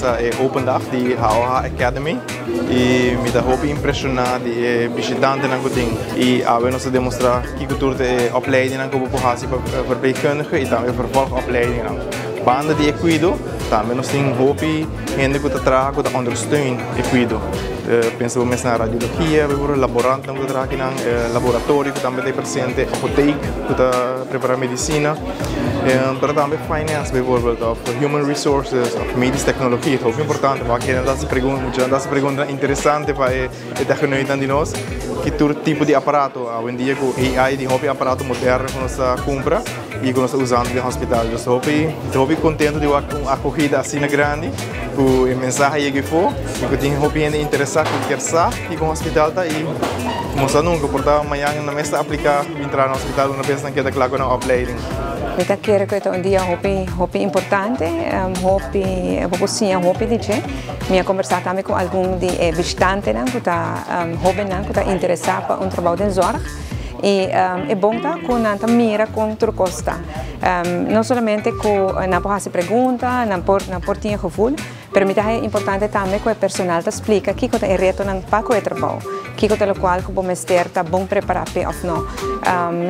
esta e Open Dag di HOH Academy y mi ta hopi impresiona di e bishitantenan cu tin y awe nos a demostra kico tur ta e opleidingnan cu bo por haci pa verpleegkundige y tambe vervolgopleidingnan. Banda di e cuido tambe nos tin hopi hende cu ta traha cu ta ondersteun e cuido. Pensa bo mes na radiologia, laborantnan cu ta traha akinan, laboratorio cu tambe ta presente, apotheek cu ta prepara medicina, pero tambe finance bijvoorbeeld of human resources of medisch technologie. Ta hopi importante, bo a kere nan ta haci pregunta, muchanan ta haci preguntanan interesante pa e techneutnan di nos, ki tur tipo di aparato, awendia cu AI tin hopi aparato moderno cu nos ta cumpra y cu nos ta usando den hospital. Dus hopi, ta hopi contento di wak un acogida asina grandi cu e mensahe a yega efo y cu tin hopi hende interesa cu kier sa kico un hospital ta y como sa nunca por ta mañan nan mes ta aplica bin traha na hospital una bes nan keda cla cu nan opleiding. Mi ta kere cu e ta un dia hopi hopi importante, hopi bo por siña hopi di dje. Mi a combersa tambe cu algun di e bishitantenan cu ta hobennan cu ta interesa pa un trabou den zorg. Y e bon ta cu nan ta mira con tur cos ta. No solamente cu nan por haci pregunta, nan por nan por tin e gevoel, pero mi ta haya importante tambe cu e personal ta splica kico ta e retonan pa cu e trabou, kico ta locual cu bo mester ta bon prepara p'e of no.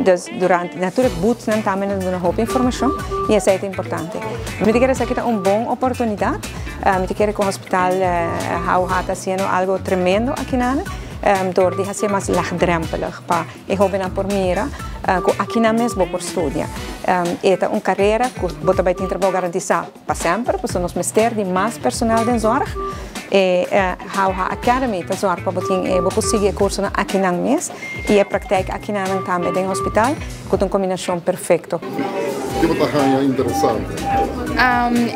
Dus durante na tur e boothnan tambe nan ta duna hopi informacion y esey ta importante. Mi ta kere esaki ta un bon oportunidad. Mi ta kere cu Hospital HOH ta haciendo algo tremendo aki nan. Dor di hacié mas laagdrempelig pa e hobennan por mira cu akinan mes bo por studia. E ta un carera cu bo ta bay tin trabou garantisa pa semper, pasobra nos mester di mas personal den zorg. E HOH Academy ta zorg pa bo tin e bo por sigui e cursonan akinan mes y e praktijk akinanan tambe den hospital cu ta un combinacion perfecto. Ki bo ta haña interesante?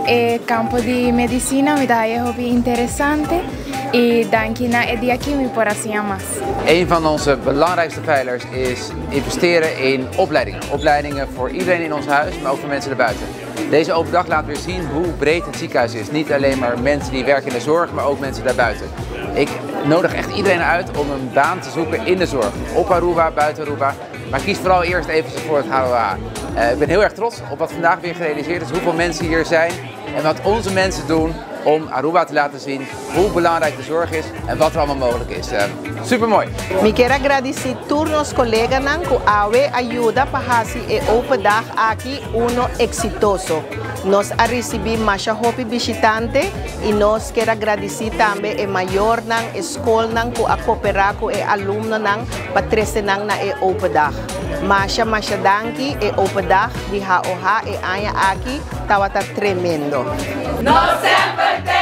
E campo di medicina mi ta haña hopi interesante y danki na e dia aki mi por a siña mas. Een van onze belangrijkste pijlers is investeren in opleidingen. Opleidingen voor iedereen in ons huis, maar ook voor mensen erbuiten. Deze open dag laat weer zien hoe breed het ziekenhuis is. Niet alleen maar mensen die werken in de zorg, maar ook mensen daarbuiten. Ik nodig echt iedereen uit om een baan te zoeken in de zorg. Op Aruba, buiten Aruba. Maar kies vooral eerst even voor het HOH. Ik ben heel erg trots op wat vandaag weer gerealiseerd is, hoeveel mensen hier zijn en wat onze mensen doen om Aruba te laten zien hoe belangrijk de zorg is en wat er allemaal mogelijk is. Super mooi! Mi kier a gradici tur nos coleganan cu awe a yuda pa haci e open dag aki uno exitoso. Nos a ricibi masha hopi bishitante y nos kier a gradici tambe e mayornan, e scolnan cu a coopera cu e alumnonan pa trece nan na e open dag. Masha masha danki, e open dag di HOH e aña aki tawata tremendo. Nos semper t'ey!